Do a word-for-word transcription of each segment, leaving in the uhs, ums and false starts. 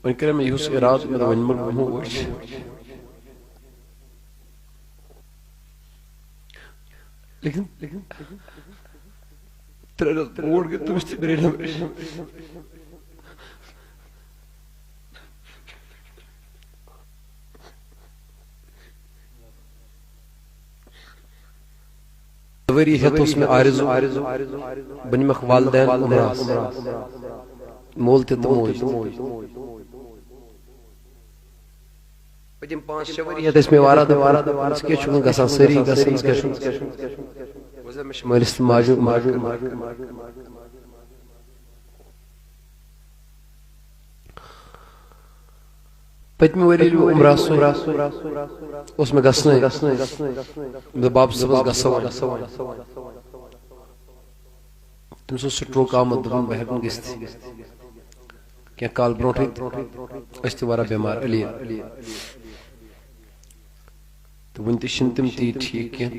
وۄنۍ کَرے مےٚ یُہُس اِرادٕ، مےٚ دوٚپ، وۄنۍ ما بیٚہمو أسۍ۔ لیکن، لیکن ترٛےٚ رٮ۪تھ برونٛٹھ گٔے تٔمِس تہِ brain hemorrhage۔ ؤری ہیٚتھ اوس مےٚ آرزو، بہٕ نِمَکھ والدین عمرَس، مول تہِ تہٕ موج۔ پٔتِم پانٛژھ شےٚ ؤری ہیٚتھ ٲسۍ مےٚ وارٕ وارٕ، ژٕ کیٛازِ چھُکھ نہٕ گژھان؟ سٲری گژھان، ژٕ کیٛازِ چھُکھ نہٕ؟ وۄنۍ زَن مےٚ چھِ مٲلِس تہٕ ماجہِ، ماجہِ۔ پٔتمہِ ؤری ییٚلہِ بہٕ عمرَس اوس، اوس مےٚ گژھنٕے۔ مےٚ دوٚپ، بابہٕ صٲبَس گژھو وۄنۍ۔ تٔمِس اوس stroke آمُت، دوٚپُن، بہٕ ہٮ۪کہٕ نہٕ گٔژھِتھ۔ کینٛہہ کال برونٛٹھٕے ٲسۍ تِم واریاہ بٮ۪مار، علی۔ تہٕ وٕنہِ تہِ چھِنہٕ تِم تیٖتۍ ٹھیٖک کینٛہہ۔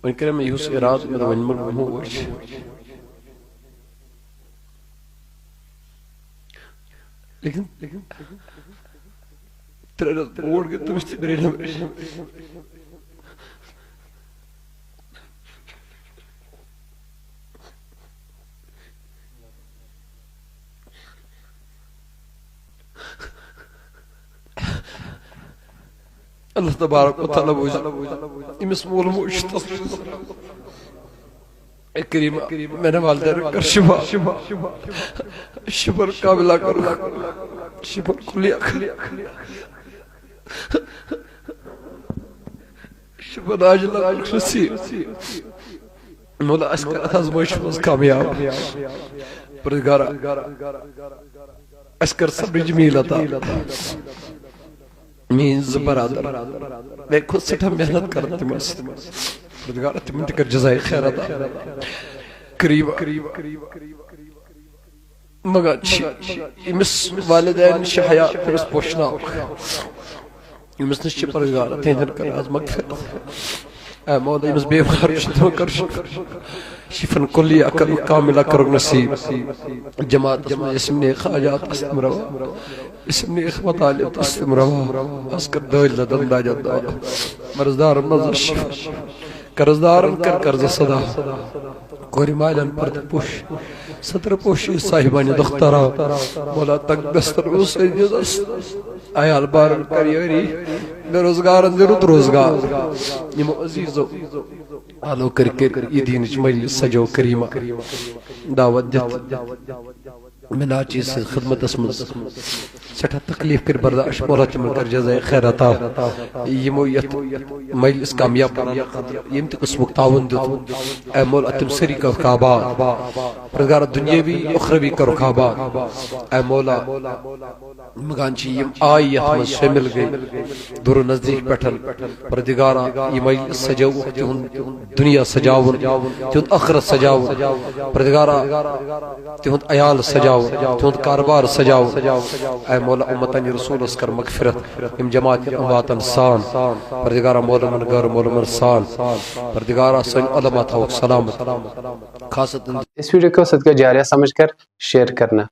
وۄنۍ کَرے مےٚ یُہُس اِرادٕ، مےٚ دوٚپ، وۄنۍ ما بیٚہمو أسۍ۔ لیکن، لیکن ترٛےٚ رٮ۪تھ برونٛٹھ گٔے تٔمِس تہِ brain hemorrhage۔ اللہ تبارک و تعالیٰ بوٗزِ أمِس مول موج چھُ تَس۔ اے کریٖم، میانہِ والدین کر شفا، شفا کاملہ کر، شفا کلیہ کر، شفا ناجلہ کر نصیب۔ مولا، اَسہِ کر اَتھ آزمٲیشہِ منٛز کامیاب۔ پروردگارا، اَسہِ کر صبر جمیل عطا۔ میٲنۍ زٕ برادر، مےٚ کھوٚت سٮ۪ٹھاہ محنت کران تِمن سۭتۍ۔ پروردگارا، تِمن تہِ کر جزائے خیر عطا۔ قریب مگر چھِ أمِس والدین چھِ حیا تٔمِس پوشناوُک۔ أمِس نِش چھِ پروردگار تِہنٛدٮ۪ن کر آز مغفرت۔ اے مولا، أمِس بیمار چھِ تِمن کر شفا کلیہ کر کاملہ کر نصیب۔ جماعتس منٛز یِم نیک حاجات آسہِ تِم روا، یِم نیک مطالب آسہِ تِم روا۔ آز کر دٲج لدن داجن دوا۔ مرض دارن منٛز شفا۔ قرض دارن کر قرضس ادا۔ کورِ مالٮ۪ن پردٕ پوش، ستر پوشی صاحبانہِ دخترا۔ مولا، تنگ دستن اوس عزیزس، عیال بارن کر یٲری، بے روزگارن دِ رُت روزگار۔ یِمو عزیزو آلو کٔرۍ کٔرۍ یہِ دیٖنٕچ مجلس سجٲو کریٖمہ دعوت دِتھ۔ مےٚ ناچی سٕنٛز خدمتس منٛز سٮ۪ٹھاہ تکلیف کٔرۍ برداشت، مولا تِمن کر جزائے خیر عطا۔ یِمو یتھ مجلس کامیاب بناونہٕ خٲطرٕ ییٚمہِ تہِ قٕسمُک تعاوُن دیُت، اے مولا تِم سٲری کرُکھ آباد۔ پروردگارا، دُنیٲوی اُخروی کرُکھ آباد۔ اے مولا، مگان چھِ یِم آیہِ یتھ منٛز شٲمِل گٔے دوٗرو نزدیٖک پٮ۪ٹھ۔ پروردگارا، یہِ مجلس سجٲوُکھ، تِہُنٛد دُنیا سجاوُن، تِہُنٛد ٲخرت سجاوُن۔ پروردگارا، تِہُنٛد عیال سجاوُن، تِہُنٛد کاربار سجاوُن۔ اے مولا، اُمتن رسولس کر مغفرت، یِم جماعت امواتن سان۔ پروردگارا، مولمن غٲر مولمن سان۔ پروردگارا، سٲنۍ علماء تھاوُکھ سلامت۔ خاص طور اس ویڈیو کو صدقہ جاریہ سمجھ کر شیئر کرنا۔